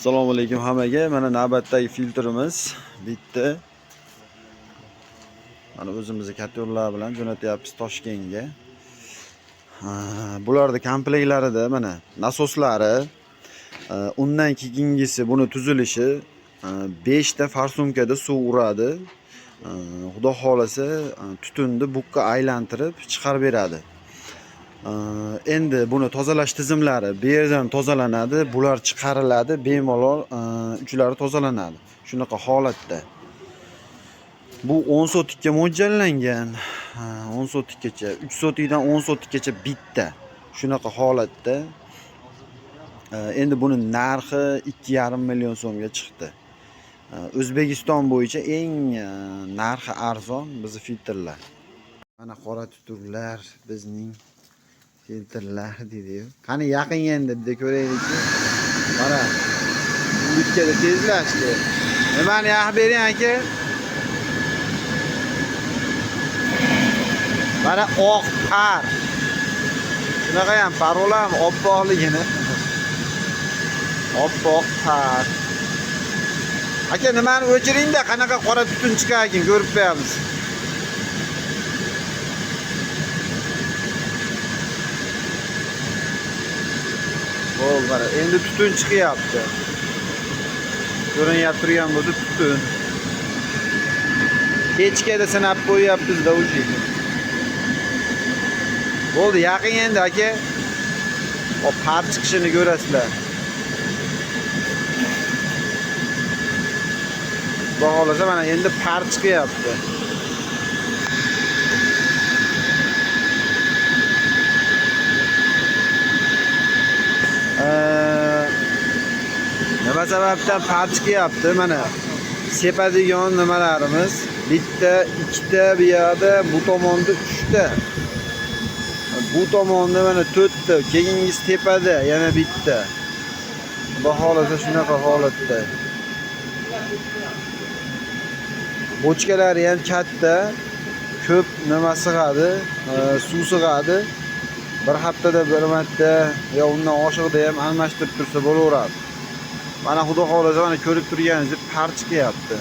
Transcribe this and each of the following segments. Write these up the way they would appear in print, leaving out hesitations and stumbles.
Assalomu alaykum hammaga. Mana navbatdagi filtrimiz bitdi. Mana o'zimizni katorlar bilan jo'natyapmiz Toshkentga. Bularni komplektlarida mana nasoslari, undan keyingisi buni tuzilishi 5 ta farsumkada suv uradi. Xudo xolasa tutunni bukka aylantirib chiqarib beradi. Endi buni tozalash tizimlari bu yerdan tozalanadi, bular chiqariladi, bemalol uchlari tozalanadi. Shunaqa holatda. Bu 10 sotikka mo'ljallangan. 10 sotikkacha, 3 sotikdan 10 sotikkacha bitta. Shunaqa holatda. Endi buni narxi 2,5 million so'mga chiqdi. O'zbekiston bo'yicha eng narxi arzon bizni filtrlar. Mana qora tutunlar bizning filtrlar deydi-yu. Qani yaqin endi bitta ko'raylikchi. Mana bitkada tezlashdi. Nimani yoqib bering aka? Mana oq par. Shunaqa ham parolam oppoqligini. Oppoq par. Aka nimani o'chiring-da, qanaqa qora tutun chiqar ekan ko'rib qo'yamiz. Bo'ldi mana endi tutun chiqyapti. Ko'rinyapti turgan bo'lsa tutun. Pechkada sinab qo'yyapmiz-da o'sha. Bo'ldi, yaqin endi aka. O par chiqishini ko'rasizlar. Xudo xohlasa mana endi par chiqyapti. Nima sababdan par chiqyapti? Mana sepadigan nimalarimiz bitta, ikkita bu yoqda, bu tomonda uchta. Bu tomonda mana to'rtta, keyingisi tepada yana bitta. Xudo xohlasa shunaqa holatda. Bochkalari ham katta, ko'p nima sig'adi, suv sig'adi. Bir haftada bir marta yo undan oshiqda ham almashtirib tursa bo'laveradi. Mana xudo xohlasa mana ko'rib turganingizdek par chiqyapti.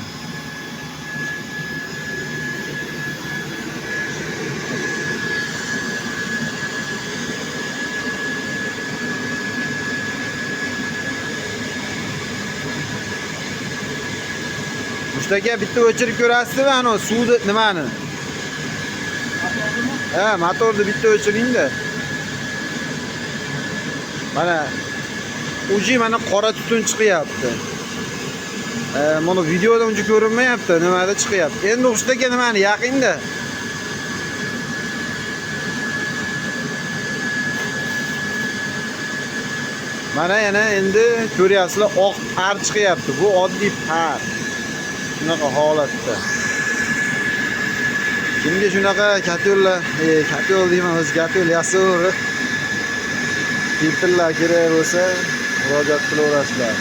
Mushtaka bitta o'chirib ko'rasizmi ana suvni nimani? Ha, motorni bitta o'chiring-da. Mana uji mana qora tutun chiqyapti. Mana videoda uncha ko'rinmayapti, nimada chiqyapti. Endi Mushtaka nimani yaqinda. Mana yana endi ko'ryapsizlar, oq par chiqyapti. Bu oddiy par. Shunaqa holatda. Kimga shunaqa katyollar, katyol deyman, o'zi katyol yasur. Filtrlar kerak bo'lsa, murojaat qilaverasizlar.